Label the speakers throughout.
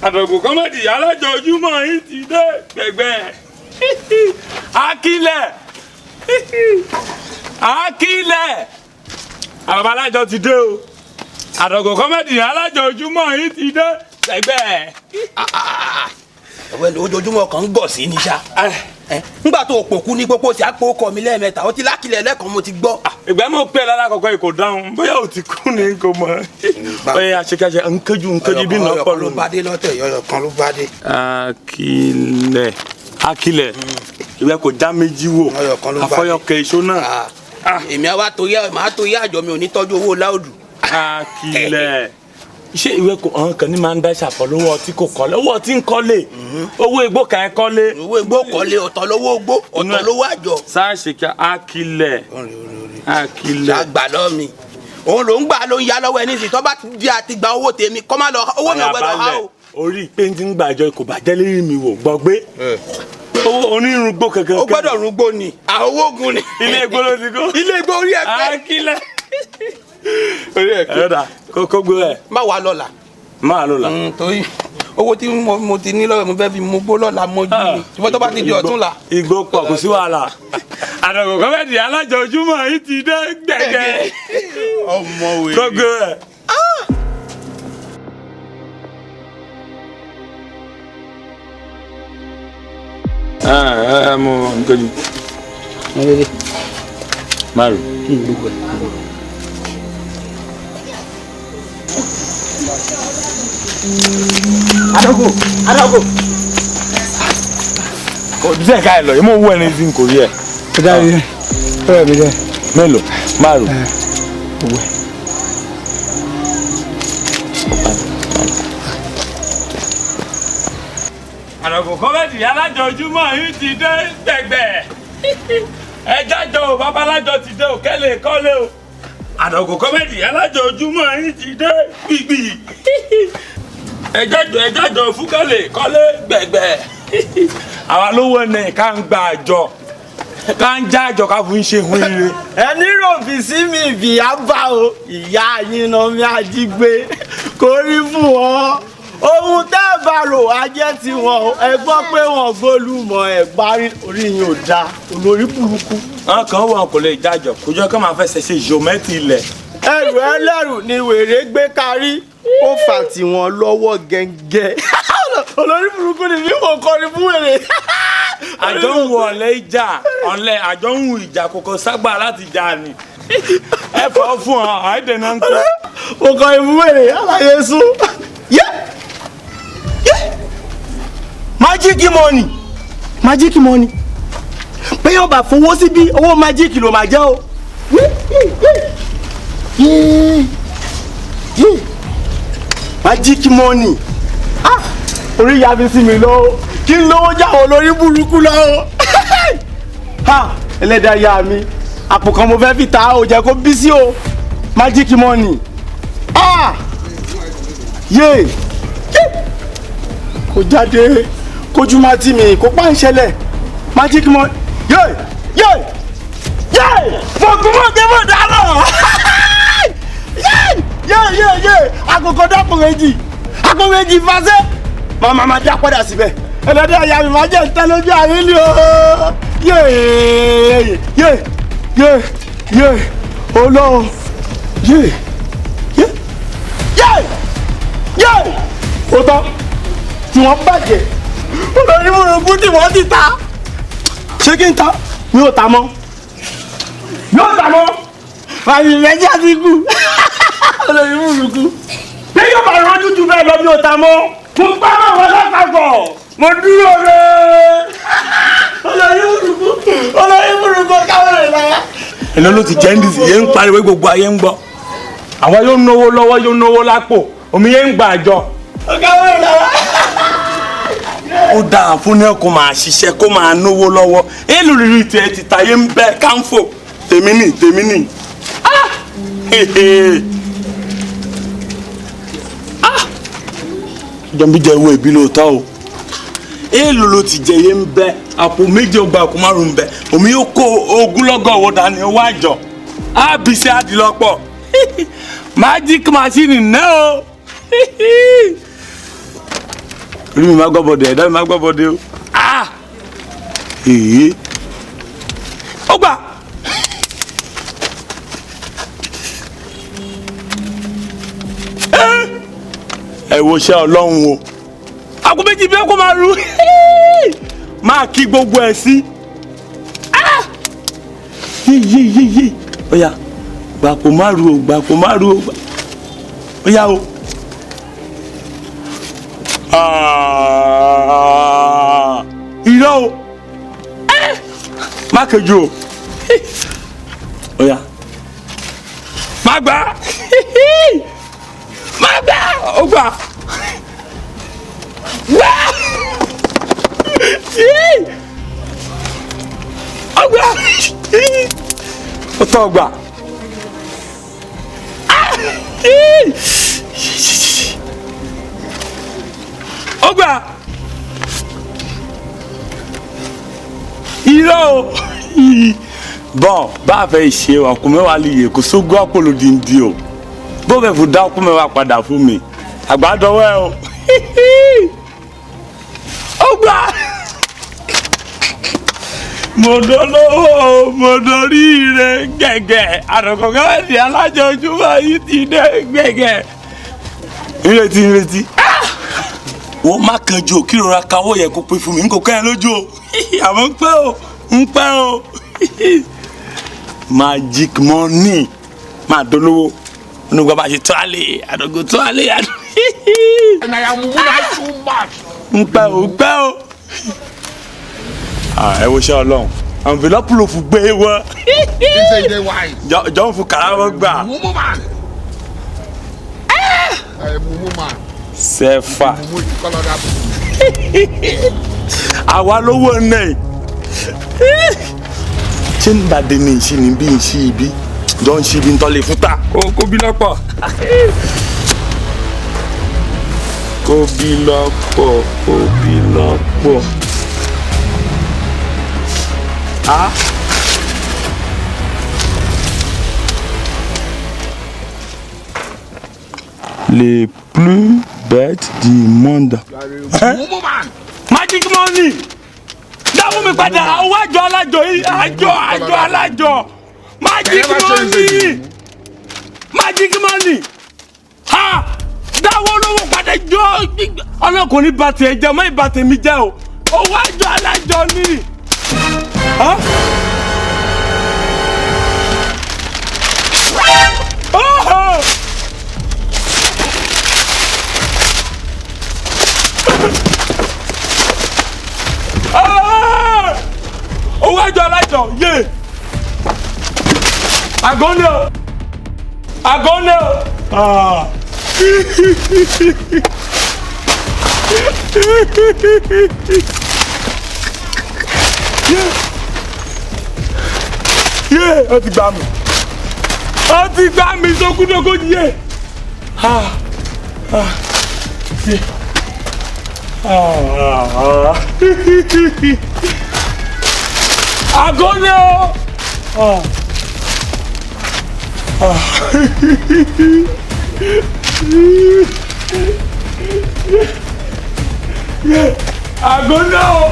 Speaker 1: Àdọ̀gùn kọ́mẹ́dì alájọ ojúmọ́ yìí ti dé gbẹ̀gbẹ̀. Akílẹ̀ Akílẹ̀ àbàbà alájọ ti dé o. Àdọ̀gùn kọ́mẹ́dì alájọ ojúmọ́ yìí ti dé gbẹ̀gbẹ̀.
Speaker 2: Ọ̀wẹ́ ojoojúmọ́ kan ń gọ̀ sí ní sá. Ńgbà tó pòkú ní pópó sí àpò ọkọ mi lẹ́ẹ̀mẹ́ta, ó ti lákìlẹ̀ lẹ́ẹ̀kan mo ti gbọ́.
Speaker 1: Ìgbà mọ̀ pé lára kọ̀ọ̀kan yìí kò dáhùn, bóyá ò ti kú ni kò mọ̀. Bóyá àṣekáṣe nkéjú nkéjú bí nà pọ̀
Speaker 2: ló bá dé lọ́tẹ̀, ọyọ̀ kan ló bá dé.
Speaker 1: Akílẹ̀ Akílẹ̀ ìwé kò já méjì wò, àfọyọkẹ iṣó náà.
Speaker 2: Èmi àwa torí màá torí àjọ mi ò ní tọ́jú owó láòdù.
Speaker 1: Akílẹ̀ ṣé ìwé kò hàn kàn ní máa ń dá ìṣàfọ̀ lówó ọtí kò kọ́lé, owó ọtí ń kọ́lé, owó igbó kà ń kọ́lé.
Speaker 2: Owó igbó kọ́lé, ọ̀tọ̀ lówó igbó, ọ̀tọ̀ lówó àjọ.
Speaker 1: Sáàṣì kí Akílẹ̀ Akílẹ̀.
Speaker 2: Ṣàgbà lọ́ mi, òun ló ń gbà ló ń ya lọ́wọ́ ẹni sì tó bá di àti gba owó tèmi kọ́ má lọ owó mi ò gbọ́dọ̀ há o.
Speaker 1: Orí pé ń ti ń gbàjọ kò bàjẹ́ lérí mi wò gbọ́ gbé owó onírúgbó kankan.
Speaker 2: Ó gbọ́dọ̀ rúgbó ni, àwọn oògùn ni.
Speaker 1: Ilé igbó ló ti kó.
Speaker 2: Ilé igbó orí ẹ pé.
Speaker 1: Akílẹ̀ orí ẹ pé. Ẹ̀rọ kókó gbé ẹ.
Speaker 2: Má wàá lọ́la.
Speaker 1: Má wàá lọ́la.
Speaker 2: Torí owó tí mo ti ní lọ́wọ́ mo fẹ́ fi mú gbó lọ́la mọ́jú ni, ṣùgbọ́n tó bá ti di ọ̀túnla.
Speaker 1: Igbó pọ̀ kò sí wàhálà. Àdàgò kọ́mẹ́dì alájọ ojúmọ́ yìí ti dé gbẹ̀gẹ̀.
Speaker 2: Ọmọ wèrè.
Speaker 1: Kókó ẹ. Mo nkojú. Márùn.
Speaker 2: Adogo, Adogo.
Speaker 1: Kò díẹ̀ ká ẹ lọ, yìí mo wú ẹni tí n kò rí ẹ.
Speaker 3: Ó dá mi dẹ́, ó rẹ̀ mi dẹ́.
Speaker 1: Mélòó? Márùn.
Speaker 3: Owó ẹ̀.
Speaker 1: Àdàgò kọ́mẹ́dì alájọ ojúmọ́ yìí ti dé gbẹ̀gbẹ̀. Ẹ jájọ o, babalájọ ti dé o, kẹ́lẹ̀ kọ́lé o. Àdàgò kọ́mẹ́dì alájọ ojúmọ́ yìí ti dé gbìgbì. Ẹ jájọ ẹ jájọ fún kẹ́lẹ̀ kọ́lé gbẹ̀gbẹ̀. Àwa lówó ẹni ká ń gba àjọ, ká ń já àjọ ká fún ṣe hun ire.
Speaker 4: Ẹni ròbì sí mi ìbíyá bá o, ìyá yín náà mi àjígbé kò rí fún wọn. Ohun tẹ́ ẹ bá rò á jẹ́ tiwọn, ẹ gbọ́ pé wọ́n gbólúmọ̀ ẹ̀ parí orí yín ò dáa, olórí burúkú.
Speaker 1: Àwọn kan wà kò lè jájọ, kò jọ ká máa fẹsẹ̀ ṣe jòmẹ́tì ilẹ̀.
Speaker 4: Ẹrù ẹlẹ́rù ni wèrè gbé kárí, ó fà tiwọn lọ́wọ́ gẹ́gẹ́. Olórí burúkú ni mí wò kọrin fún wèrè.
Speaker 1: Àjọ ń wọ ọ̀lẹ́ ìjà, ọ̀lẹ́ àjọ ń wù ìjà kòkó ságbà láti jà ni. Ẹ fọ́ fún ọ, àìdè náà ń kọ́.
Speaker 4: Mo kọrin fún wèrè, àlàyé sún. Májíìkì mọ́nì, májíìkì mọ́nì, pé yóò bá fowó síbí owó májíìkì ló máa jẹ́ o. Májíìkì mọ́nì, orí ya mi sí mi lọ́wọ́, kí n lówó jáwọ́ lórí burúkú lọ́wọ́. Ẹlẹ́dàá ya mi, àpò kan mo fẹ́ fi ta ó jẹ́ kó bí sí o. Májíìkì mọ́nì, yé kò jáde kojú máa ti mi kó pa ń ṣẹlẹ̀. Magic money, yé yé yé fògùnmọ̀gẹ́ mọ̀ dáná yé yé yé yé àkókò dàpọ̀ méjì, àpò méjì fàṣẹ màmá máa dá padà síbẹ̀. Ẹlẹ́dẹ̀ àyà mi máa jẹ́ ìtẹ́ lójú àárín ni o. Yé yé yé yé olóhùn yé yé yé yé ó tán tí wọ́n bàjẹ́ olórí burúkú tí wọ́n ti ta. Ṣé kí n ta? Mi ò ta mọ́, mi ò ta mọ́, àyè méjì àti ikú olórí burúkú. Bí yóò bá rọ́jú jù bẹ́ẹ̀ lọ, mi ò ta mọ́. Mo gbá àwọn alápapọ̀, mo dúró rẹ̀. Olórí burúkú, olórí burúkú káwọn rẹ̀ lára.
Speaker 1: Ẹ̀lọ́ ló ti jẹ́ ń dìsí, yẹn ń pariwo gbogbo ayé ń gbọ́. Àwa yóò náwó lọ́wọ́, yóò náwó lápò, omi yẹn ń gbà àjọ.
Speaker 4: Káwọn rẹ̀ lára.
Speaker 1: Ó dáa fún ní kó máa ṣiṣẹ́ kó máa náwó lọ́wọ́. Èlò rírì tiẹ̀ ti tayé ń bẹ́ káńfò. Tèmi nì, tèmi nì. Jọ̀ǹbí jẹ́ owó ìbí lóòótọ́ o. Èlò ló ti jẹ yé ń bẹ́ àpò méje ọgbà àpò márùn-ún bẹ́. Omi yóò kó ogúnlọ́gọ̀ owó dání owó àjọ. Á bì sí àdìlọ́pọ̀. Magic machine náà o. Orí mi máa gbọ́ bọ̀dẹ̀, ẹ̀dá mi máa gbọ́ bọ̀dẹ̀ o. Ah! Èyí. Ó gbà. Ẹ wo iṣẹ́ Ọlọ́run o. Àpò méjì bí ẹ kó máa ru. Máa kí gbogbo ẹ̀ sí. Yé yé yé yé. Ó yá, gbàpò má ru o, gbàpò má ru o. Ó yá o. Irọ́ o, má kejì o, ó yá, má gbà, má gbà, ó gbà, gbà, ó gbà, ó tọ́ gbà. Ó gbà. Irọ́ o. Bọ́n bá a fẹ́ ṣe ọkùnrin mẹ́wàá lè yè kó sógún àpòlò díndín o. Bó bẹ̀ fún dá ọkùnrin mẹ́wàá padà fún mi. Àgbàdọ́wọ́ ẹ o. Ó gbà. Mo dolówó, mo doríire gẹ̀gẹ̀. Àdàkọ̀ kẹ́hìndé alájọjúmọ́ yìí ti dé gẹ̀gẹ̀. Ìrètí ìrètí. Wọ́n má kanjú o, kí rọra kawọ́ yẹ kó pé fún mi, n kò kẹ́ ẹ lójú o, àmọ́ ń pẹ́ o, ń pẹ́ o. Magic money máa dolówó, onígbà bá ṣe tó àlè, àdógó tó àlè, àdógó. Ń pẹ́ o, ń pẹ́ o. Ẹ wo iṣẹ́ Ọlọ́run, envelope ló fún gbé wọ́n. Jọ ń fún kàrà wọn gbà. Sẹ́fà. Àwa lówó náà. Ṣé ń dàdé ní ìṣí ni bí ìṣí ibi? Jọ ń ṣí ibi ń tọ́lé fúta. Kó bí lọ́pọ̀. Kó bí lọ́pọ̀, kó bí lọ́pọ̀. Ah. Les plus bêtes du monde. Hein? Magic money. Dáwọ́ mi padà, owó àjọ alájọ yìí, àjọ àjọ alájọ. Magic money. Magic money. Ha! Dáwọ́ olówó padà jọ. Ọlọ́kùnrin bá tiẹ̀ jẹ́, mọ́ ìbá tèmi jẹ́ o. Owó àjọ alájọ ni. Huh? Oh! Owó àjọ alájọ yé àgọ́lé o, àgọ́lé o. Yé, ó ti gbá mi, ó ti gbá mi sókúdógójì yé. Àgọ́lé o. Àgọ́lé o.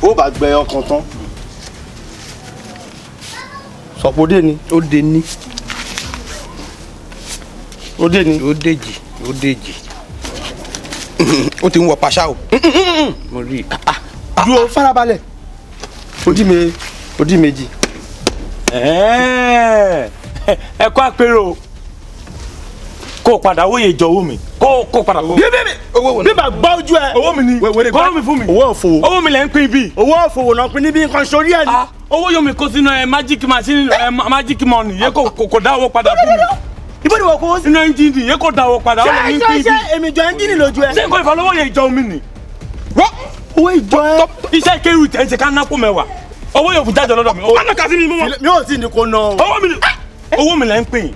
Speaker 4: Ó bá gbẹ ọkàn tán. Sọ̀pọ̀ dé ni.
Speaker 2: Ó dé ní.
Speaker 4: Ó dé ni.
Speaker 2: Ó dèjì, ó dèjì. Ó ti ń wọ paṣá o. Mo rí i.
Speaker 4: Dúró farabalẹ̀. Ó di méjì.
Speaker 1: Ẹ kó àpérò kó o padà wóye ìjọ owó mi kó o padà.
Speaker 4: Bí bá gbọ́ ojú ẹ.
Speaker 1: Owó mi ni kọ́ mi fún mi.
Speaker 4: Owó òfòwò.
Speaker 1: Owó mi lẹ́ ń pín bí.
Speaker 4: Owó òfòwò náà pín níbi nǹkan sórí ẹ ni.
Speaker 1: Owó yóò mi kó sínú ẹ magic machine ẹ magic money yẹ kò dá owó padà fún mi.
Speaker 4: Ibo ni wọ́n kó sí.
Speaker 1: Inú ẹ́ńjìnì yẹ kò dá owó padà.
Speaker 4: Ṣé ṣé ṣé èmi jọ ẹ́ńjìnì lójú ẹ.
Speaker 1: Ṣé nǹkan ìfọlọ́wọ́ yẹ ìjọ mi ni.
Speaker 4: Owó ìjọ ẹ.
Speaker 1: Iṣẹ́ kéwì tẹ̀ ń ṣe ká nápò mẹ́wàá. Owó yóò fún jáde lọ́dọ̀ mi. Owó kà sí mi mú wọn.
Speaker 4: Mi ò tí ì ní kó ná o.
Speaker 1: Owó mi lẹ́ ń pín.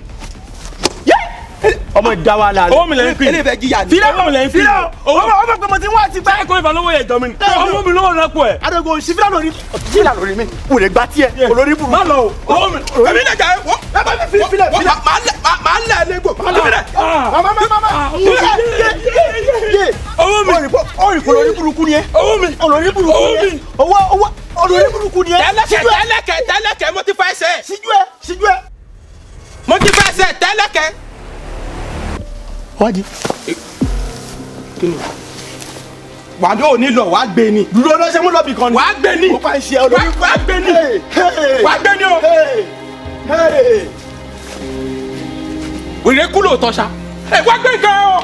Speaker 4: Ọmọ ìdá wa la.
Speaker 1: Owó mi lẹ́ ń pè.
Speaker 2: Eléyìí fẹ́ jìyà ni.
Speaker 1: Fílẹ̀ owó mi lẹ́ ń pè.
Speaker 4: Fílẹ̀ o. Ọmọ pé mo ti ń wá ti pẹ́.
Speaker 1: Ṣé kò ìfà lówó yẹn jọ mi ni? Owó mi lówó rẹ pọ̀ ẹ̀.
Speaker 4: Adogo sí fílà lórí fílà lórí mi. Wò lè gba tiẹ̀ olórí burúkú.
Speaker 1: Má lọ o. Owó mi.
Speaker 2: Èmi náà jà wọ́n.
Speaker 4: Ẹ bá mi fi fílẹ̀ fílẹ̀.
Speaker 2: Màá lẹ̀ lẹ́gbò. Fílẹ̀.
Speaker 4: Mama mama mama.
Speaker 1: Owó mi.
Speaker 4: Olórí olórí burúkú ni ẹ.
Speaker 1: Owó mi.
Speaker 4: Olórí burúkú ni ẹ. Owó owó olórí burúkú ni ẹ.
Speaker 2: Tẹ́lẹ̀kẹ̀ tẹ́lẹ̀kẹ̀ tẹ́lẹ̀kẹ̀ mo ti fa ẹsẹ̀.
Speaker 4: Síjú ẹ síjú ẹ.
Speaker 2: Mo ti fa ẹsẹ̀ tẹ́lẹ̀kẹ̀.
Speaker 4: Wádìí.
Speaker 2: Wà á ní lọ wà á gbé ni.
Speaker 4: Dúró lọ́sẹ̀ mú lọ́bì kan ni.
Speaker 2: Wà á gbé ni.
Speaker 4: Mo pa ń ṣe olórí.
Speaker 2: Wà á gbé ni. Wà á gbé ni o. Wèrè kú lóòótọ́ ṣá. Ẹ wá gbé gan o.